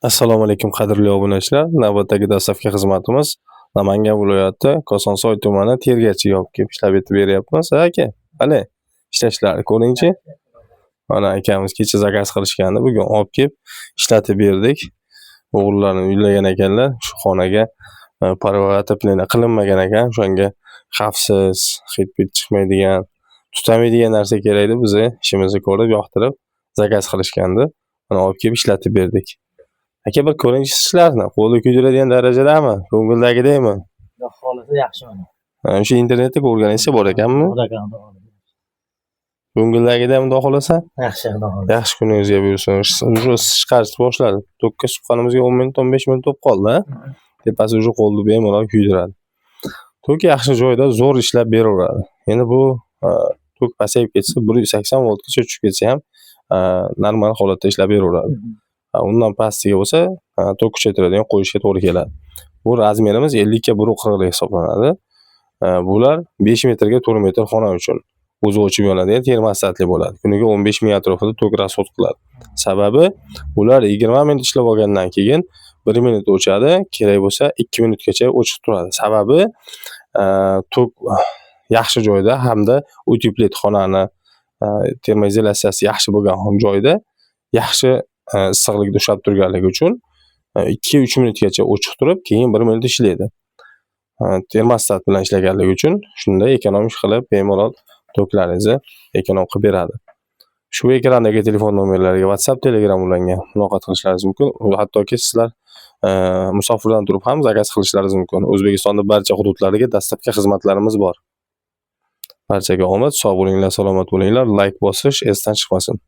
Assalomu alaykum, qadrli obunachilar. Navbatdagi доставка xizmatimiz Namangan viloyati Kosonsoy tumani, Tergachiga olib kelib ishlab etib beryapmiz. Aka, qani, ishlashlarni ko'ringchi. Mana, akamiz kecha заказ qilishgandi, bugun olib kelib ishlatib berdik. O'g'illarni uylagan ekanlar, shu xonaga паровое отопление qilinmagan ekan, o'shanga xavfsiz, hid pid chiqmaydigan, tutamaydigan narsa kerak deb bizni ishimizni ko'rib, yoqtirib заказ qilishgandi. Mana, olib kelib ishlatib berdik. Aka, bir ko'ringchi ishlarni, qo'lni kuydiradigan darajadami? Ko'ngildagidaymi? Xudo xohlasa, yaxshi mana. Ha, o'sha internetda ko'rganingizcha bor ekanmi? Bor ekan, Xudo xohlasa. Ko'ngildagidaymi, Xudo xohlasa? Yaxshi, Xudo xohlasa. Yaxshi kuningizga buyursin. Уже chiqarishni boshladi. Tokka suqqanimizga 10 minut, 15 minut bo'lib qoldi, a? Tepasi уже qo'lni bemalol kuydiradi. Tok yaxshi joyda zo'r ishlab beraveradi. Endi bu tok pasayib ketsa, 180 voltgacha tushib ketsa ham normal holatda ishlab beraveradi. Undan pastiga bo'lsa, tok kuchaytiradigan qo'yishga to'g'ri keladi. Bu размер imiz 50 ga 1,40 hisoblanadi. Bular 5 metrga 4 metr xona uchun o'zi o'chib yonadigan termostatli bo'ladi. Kuniga 15 ming atrofida tok расход qiladi. Sababi, ular 20 minut ishlab olgandan keyin 1 minut o'chadi, kerak bo'lsa 2 minutgacha o'chiq turadi. Sababi, tok yaxshi joyda hamda утеплить xonani termoizolyatsiyasi yaxshi bo'lgan joyda yaxshi issiqlikni ushlab turganligi uchun 2-3 minutgacha o'chiq turib, keyin 1 minut ishlaydi. Termostat bilan ishlaganligi uchun shunday эконом qilib, bemalol toklaringizni эконом qilib beradi. Shu ekrandagi telefon nomerlariga WhatsApp, Telegram ulangan, muloqot qilishlaringiz mumkin. Hattoki sizlar musofirdan turib ham заказ qilishlaringiz mumkin. O'zbekistonning barcha hududlariga доставка xizmatlarimiz bor. Barchaga omad, sog' bo'linglar, salomat bo'linglar. Layk bosish esdan chiqmasin.